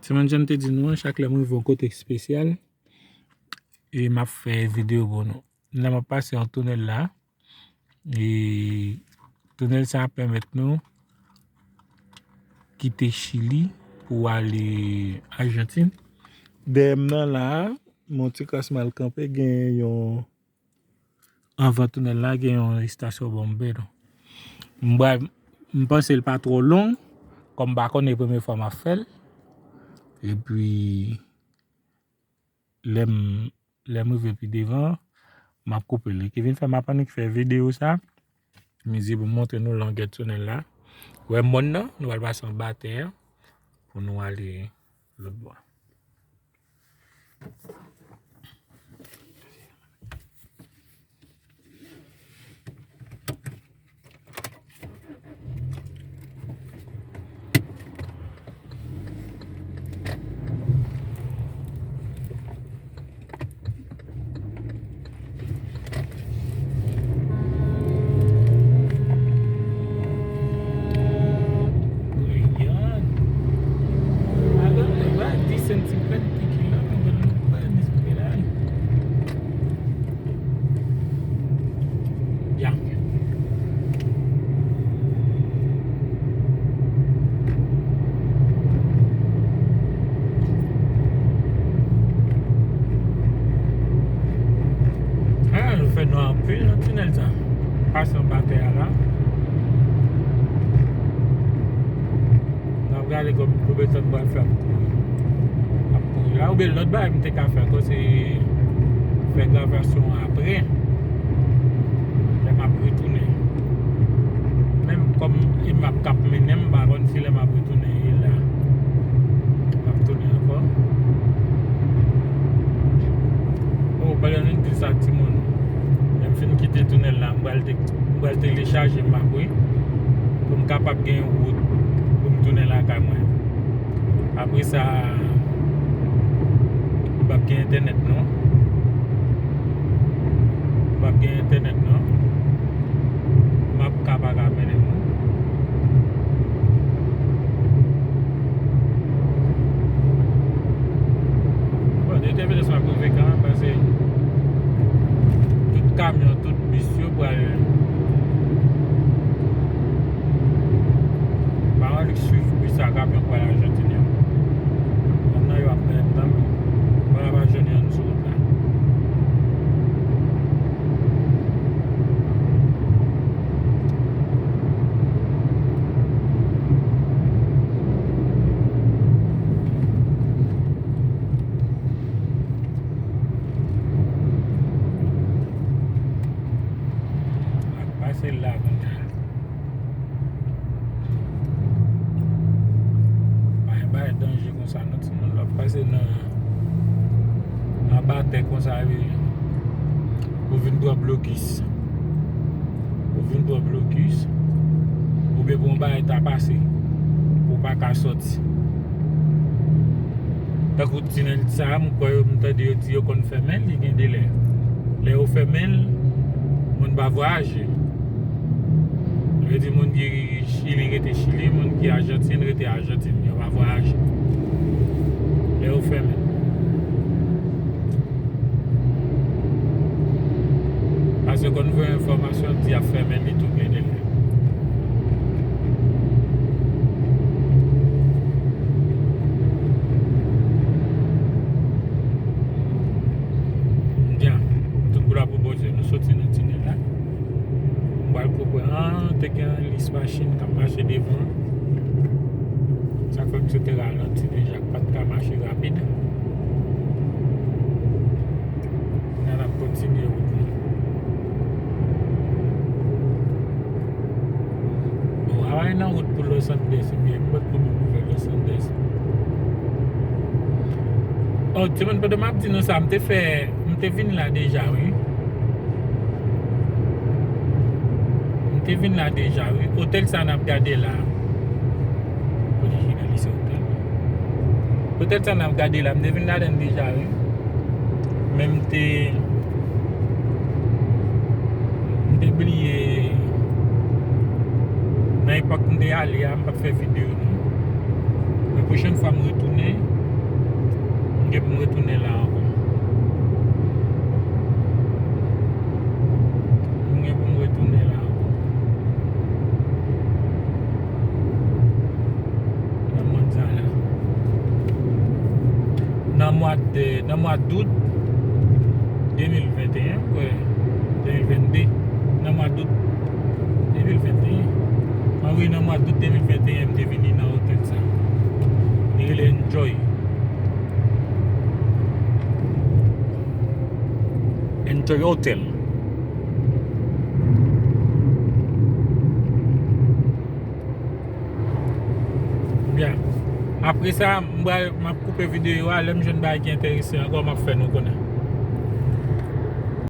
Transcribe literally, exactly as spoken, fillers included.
Timoun, jan m te di nou an, chak lè m rive yon kote espesyal, e m ap fè videyo pou nou. La m ap pase yon tounèl la. E tounèl sa a pèmèt nou kite Chili pou ale Ajantin. Dèyè m nan la a, m yon ti kras mal kanpe, gen yon, anvan tounèl la, gen yon estasyon Bombeiro. M pral, m panse l pa twò long, kòm m pa konnen, e premye fwa m ap fè l. Epi, lè m, lè m rive pi devan, m ap koupe l. Li ki vin fè m ap annik fè videyo sa. M di pou m montre nou longè tounèl la. Wè mòn nan, nou pral pase anba tè a pou nou ale lòt bò a. Ayon. Ayon, ba, dis sentimèt. Ya. Ah, nou fè nwa anpil nan tinèl sa. Pase anba tè a la. N ap gade kòm, konbyen tan m pral fè ap kouri. Ap kouri la. Oubyen lòt bagay m te ka fè ankò, se fè gravasyon an apre. Lè m ap retounen. Men kòm e m ap k ap mennen m, m pa konn si lè m ap retounen e la m ap tounen ankò. Oh, pandan nou di sa, timoun, lè m fin kite tounèl la, m pral te M pral telechaje map, wi, pou m kapab gen wout pou m tounen lakay mwen. Apre sa, m p ap gen entènèt, non. M p ap gen entènèt, non. Map ka pa ka mennen m, non. Bon, de tout fason, m ap rive kanmenm, paske tout kamyon, tout bis yo pral pa annik swiv bis a, kamyon pral Ajantin yo. Kòm nan yo ap mennen m nan, mwen ap jwenn yo sou wout la. Pase la kounye a. Pa gen bagay danje konsa non, timoun. Lè w ap pase nan, anba tè konsa, ou vin pran blokis. Ou vin pran blokis. Oubyen pou yon bagay ta pase, ou pa ka sòti. Tankou tinèl sa a, m kwè yo, m tande yo di yo konn fèmen l, li gen de lè. Lè yo fèmen l, moun pa vwayaje. Yo di moun ki Chili rete Chili, moun ki Ajantin rete Ajantin. Yo pa vwayaje. Lè yo fèmen. Paske konn voye enfòmasyon di y ap fèmen li tou gen de lè. Byen, tout pou la pwopoze, nou soti nan tinèl la. M pral koupe an, te gen lis machin k ap mache devan. Sa fè m se te ralanti deja, k pa t ka mache rapid. Kounye a n ap kontinye wout nou. Bon, a nan wout pou Los Andes, ebyen, m mèt pou nou ouvè Los Andes. Oh, timoun, pandan m ap di nou sa, m te fè, m te vin la deja, wi. M te vin la deja, wi. Otèl sa n ap gade la. Kote ki nan lise otèl? Otèl sa n ap gade la, m te vin ladan l deja, wi. Men m te, m te bliye, nan epòk m te ale a, m pa t fè videyo, non. Men Pwochèn fwa m retounen, m gen pou m retounen la ankò. M gen pou m retounen la ankò. Nan mòn sa la. Nan mwa de, nan mwa dout de mil venteyen, kwè, de mil vennde, nan mwa dout de mil venteyen. Anvi nan mwa dout de mil venteyen, m te vini nan otèl sa. Li rele Enjoy. Enjoy Hotel. Byen. Apre sa, m pral, m ap koupe videyo a. Lè m jwenn bagay ki enterese ankò, m ap fè nou konnen.